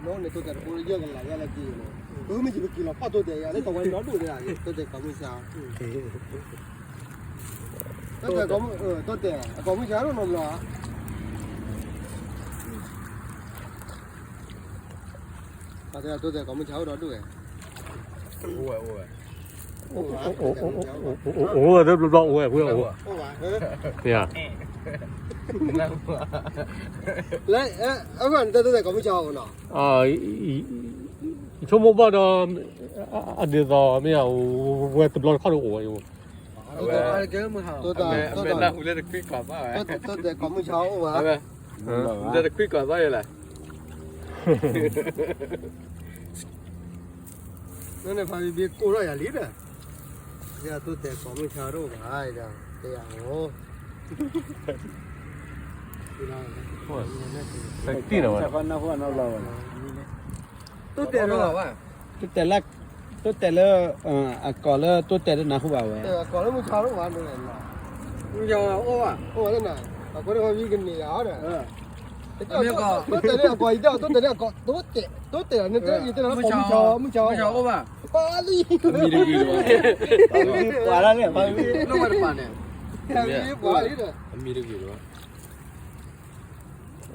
န့ၣ် တိတဲာ်တဖိယဲၢ်ကလးယဲၢ်လၢက့ၤန့ၣ်, ပမ့ၢ်က့ၤပက့ၤလီၤဖီၣ်တိတဲာ်ယၤ လၢတဝဲဒီဒိၣ်ဒၣ် တိတဲာ်ကိးမုၢ်ဆါ, တိတဲာ်ကိးမုၢ်, တိတဲာ် အကိးမုၢ်ဆါဒိၣ်နီတဘျီဧါ, တိတဲာ်ကိးမုၢ်ဆါအိၣ်ဒီဒိၣ်ဝဲ, အိၣ်ဝဲ, အိၣ်ဝဲ အိၣ်ဝဲ, တဘျီဘျီအိၣ်ဝဲ, အိၣ်ဝဲ, အိၣ်ဝဲ, လၢ, အဃိန့ၣ် တိတဲာ်ကိးမုၢ်ဆါအိၣ်နီၤ, ယဆိကမိၣ်ဘၣ်ဒီး, အဒ်သိးမ့ၢ်ဧါ, ဝဲတဘျီတခီၣ်တအိၣ်ဝဲ, တိတဲာ်, တိတဲာ်, တိတဲာ်ကိးမုၢ်ဆါအိၣ်ဝဲ, လၢတခွံကီၢ်သီယဲလဲၣ်, နန့ၣ်ဖးဘံဘံကိၢ်ထီၣ်ယၤလံဒီး, ယတိတဲာ်ကိးမုၢ်ဆါတအိၣ်ဘၣ်ဒီး, တဲယၤအိၣ်, တံၢ်နီၤ, တိတဲာ်လၢ, တိတဲာ်လၢ, တိတဲာ်လၢ, အကိးလၢတိတဲာ်လၢနၢ်ဟူဘၣ်ဝဲ, အကိးလၢမုၢ်ဆါတအိၣ်ဘၣ်, အိၣ်ဘၣ်, အိၣ်ဘၣ်လၢနၤ, အကိးလၢဖးဘံကန့ၢ်ယၤဒီး, တိတဲာ်လၢအကိး, ယတဲအကိး, တိတဲာ်လၢအကိး, တိတဲာ်, တိတဲာ်လၢနတဲယတဲလၢကိးမုၢ်ဆါ, မုၢ်ဆါအိၣ်ဘၣ်, ပှၤလံ, ပှၤလံ, ပှၤလံ, ပှၤလံဒီး, ယကဒၣ်မံၤတဂၤလၢ်လၢတၢ်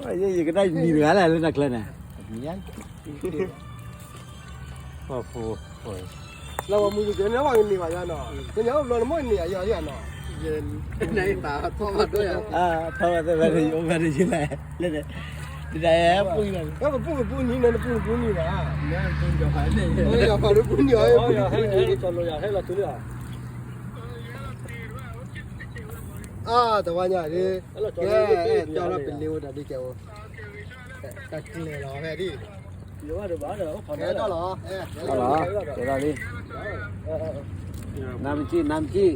ချၢန့ၣ်, လၢပှၤမုၢ်ကန့ၣ် ပှၤကန့ၢ်ဘၣ်ယၤနီၤ, ကန့ၢ်အိၣ်ဘျီနမိၢ်န့ၢ်ယၤယၤနီၤ, ထီၣ်ဝဲသ့ၣ်ဝဲန့ၣ် ယအိၣ်ဝဲန့ၣ်ယလဲၣ်, လၢ, ပပူၣ်ပပူၣ်နံၤန့ၣ် နပူၣ်နပူၣ်နံၤဘၣ်, ပူၣ်နံၤအီၤ, အါ တဝါညါဒ်, ကဲ, ကၠီလီၤပလ့ၤဝဲဒၣ်ဒ်ကဲအိၣ်, တၢ်ကျဲၤလီၤဖဲဒ်, ကဲထီၣ်လီၤ, ကဲထီၣ်လံ, နမ်ကံၣ် နမ်ကံၣ်, န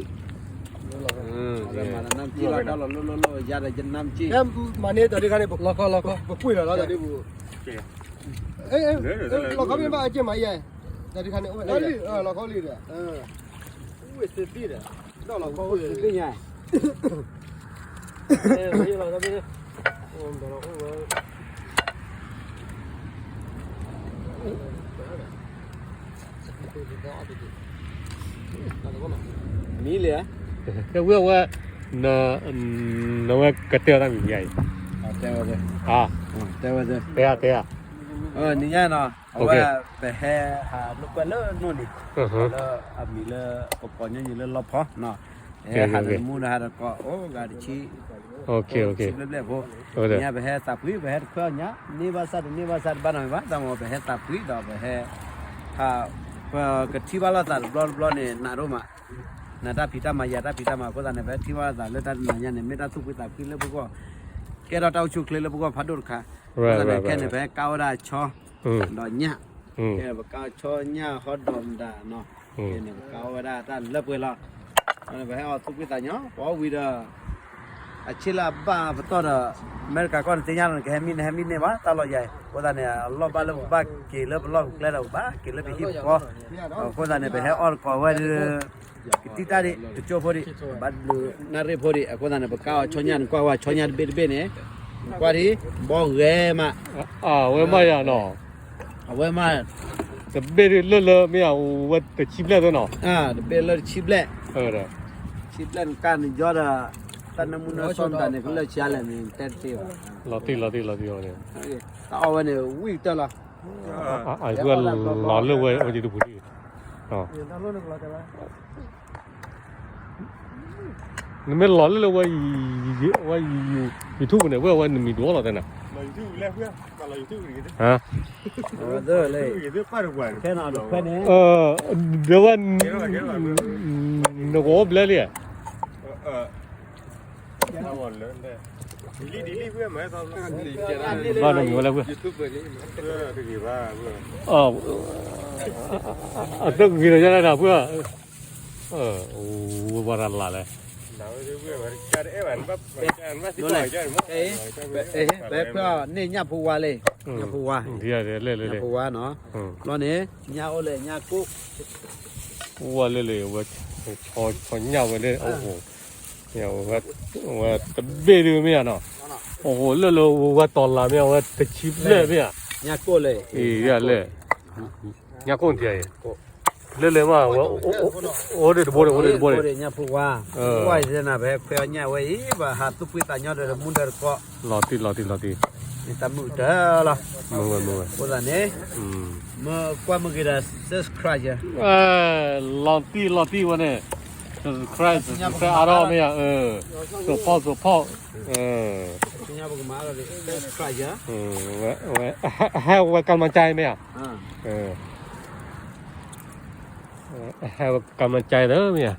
မ်ကံၣ်လီၤတၢ်လီၤလိၣ်လိၣ်လိၣ် ယၤဒီးယနမ်ကံၣ်, မၤန့ၢ်တၢ်ဒုးခါန့ၣ် လီၤခီလီၤခီ, ပပှ့ၤလီၤလီၤတၢ်ဒုးပူၤ, လီၤခီမ့ၢ်ဘၣ်အက့ၢ်မၤယဲ, တၢ်ဒုးခါန့ၣ် လီၤခီလံဒီး, ဝ့ၢ်သ့ၣ်သ့ၣ်ဒီး, ဒီးလီၤခီဝ့ၢ်သ့ၣ်သ့ၣ်ညါ မံၤလံဧါ, ကဲဝဲဝဲ, နဝဲကတဲဝဲတၢ်မံၤမံၤအံၤ, တဲဝဲ, တဲဝဲ, တဲဧါ, တဲဧါ, နံၤညါနီၤ, အဝဲ, ပဟဲဟးလိာ်ကွဲလၢနိၣ်န့ၣ်, လၢအမံၤလၢပကိးညီနုၢ်လၢလီဖီနီၤ, ဟဲဟးဒီးမူဒီးဟးဒီးကိးအိၣ်ဂၤတဆံ, ဆံဘျဲၣ်ဘျဲၣ်ဖိ, ညါပဟဲသးဖှံ ပဟဲတခွဲအီၤညါ, န့ၢ်ဘၣ်ဆၣ်တန့ၢ်ဘၣ်ဆၣ်တဘၣ်နီတမံၤဘၣ်, တၢ်မ့ၢ်ပဟဲသးဖှံဒီးပဟဲ, ပကထံၣ်ဘၣ်လိာ်သးတဘျီတဘျီန့ၣ် နးဒိၣ်မး, နးတၢ်ဖံးတၢ်မၤ ယၤတၢ်ဖံးတၢ်မၤအဃိသတးန့ၣ် ပဟဲထံၣ်ဘၣ်လိာ်သးလၢတၢ်တနၤညါန့ၣ် မ့ၢ်တၢ်သူၣ်ဖှံသးဖှံလၢပဂီၢ်, ကဲထီၣ်တၢ်အိၣ်ဆူၣ်အိၣ်ချ့လၢပဂီၢ်ဖးဒိၣ်တခါ, အဃိသတးန့ၣ် ခဲန့ၣ် ပဟဲကါဝဲဒၣ်ဆီ, ဒီးညၣ်, ခဲန့ၣ် ပကါဆီညၣ်ဟီဒီးမတၤနီၤ, ခဲန့ၣ် ပကါဝဲဒၣ်တၢ်လၢပှဲၤလီၤ, ပဟဲအီၣ်သူၣ်ဖှံသးညီ ပအီၣ်ဝံၤဒီး အဆ့လၢအဘၣ်ပတီၢ်ဒီး အမဲရကၤကီၢ်န့ၣ် သ့ၣ်ညါလီၤန့ၣ် ကဟဲမံန့ၣ် ဟဲမံန့ၢ်ဘၣ် တၢ်လီၢ်ယၤအံၤ, အဃိသတးန့ၣ် အလီၢ်ဘၣ်လၢပဘၣ်က့ၤလၢပလီၢ်ပကျဲဒီး ပဘၣ်က့ၤလၢပဟံၣ်ပဃီ, အဃိသတးန့ၣ် ပဟဲအီၣ်တကိးဝဲဒၣ် ကတံၢ်တၢ်ဒံး တကၠိဖိဒံး, ဘၣ်ဘျုးနၣ်ရံၣ်ဖိဒံး, အဃိသတးန့ၣ် ပကါအီၣ်ဆီညၣ်န့ၣ် ကွၢ်ဝဲဆီညၣ်တဘ့ၣ်တဘ့ၣ်န့ၣ်, ကွၢ်ဒံး, ဘီဂဲၤမး, အဝဲမးယၤနီၤ, အဝဲမး, တဘ့ၣ်လၢလၢမ့ၢ်ဧါ, ဝဲတဆံဘျဲၣ်သ့နီၤ, တဘ့ၣ်လၢတဆံဘျဲၣ်, ဆံဘျဲၣ်နကါန့ၣ်ယီဒီး, တၢ်နၢမူနၢဆှီမတၤန့ၣ် ကလၢာ်ဆံးလဲၣ်န့ၣ် တဲတသ့ဘၣ်, လီၤတံၢ်လီၤတံၢ်လီၤတံၢ်အီၤန့ၣ်, တၢ်အီၣ်ဝဲန့ၣ် ဝံၣ်ကတၢၢ်လီၤ, အဝဲလီၤလၢဝဲအဝဲယတပူၤဒံး, နမ့ၢ်လီၤလၢလၢဝဲ, ဝဲ, YouTube န့ၣ် ဝဲဝဲနမံၤဒိၣ်လီၤတဲနၤ, ဟါ, ဒ်ဝဲ, နဂီၤအိၣ်ဘျဲလံ, ဘၣ်နမံၤဝဲလၢဝဲ, အသၢဂ့ၤလီၤယါဒၣ်ဖု, ဝဲဘၣ်တၢ်လၢ်လဲၣ်, ပဟဲဖျါန့ၢ်ညၣ်ဖိဝါလံ, ညၣ်ဖိဝါ, ညၣ်ဖိဝါနီၤ, ဘျီန့ၣ် ညၣ်အိၣ်လၢညၣ်ကိၢ်, ဝဲလၢလၢဝဲ, ဆီညၣ်ဝဲလၢ, ဝဲတဘ့ၣ်ဒုးမ့ၢ်ဧါနီၤ, အိၣ်လၢလၢဝဲတီၤလၤမ့ၢ်ဧါ, ဝဲတဆံဘျဲၣ်မ့ၢ်ဧါ ညၣ်ကိၣ်လဲၣ်, အံၤ လဲၣ်, ညၣ်ကိၣ်ထံအံၤ, လၢလဲၤမးဝဲ, အိၣ်ဒံးတဘိန့ၣ်, အိၣ်ဒံးတဘိန့ၣ်, ညၣ်ဖိဝါ, ဝါအံၤသ့ၣ်နၤ ပဟဲခွဲအီၣ်ညၣ်ဝဲအံၤ ဘၣ်ဟးသူၣ်ဖှံသးညီဒီးမူဒီးတကိး, လီၤတံၢ်လီၤတံၢ်လီၤတံၢ်, တၢ်မုာ်တၢ်လီၤ, မုာ်ဝဲမုာ်ဝဲ, အဃိသတးန့ၣ်, မ့ၢ်ကွၢ်မ့ၢ်က့ၤဒီး subscribe ယၤ, လီၤတံၢ်လီၤတံၢ်ဝဲန့ၣ်, subscribe subscribe အါထီၣ်မ့ၢ်ဧါ, support support, ညါပကမၤအါထီၣ်လံ, subscribe ယၤ, ဝဲ, ဟဲဝဲကမၤကၠဲမ့ၢ်ဧါ, ဟဲဝဲကမၤကၠဲလၢမ့ၢ်ဧါ,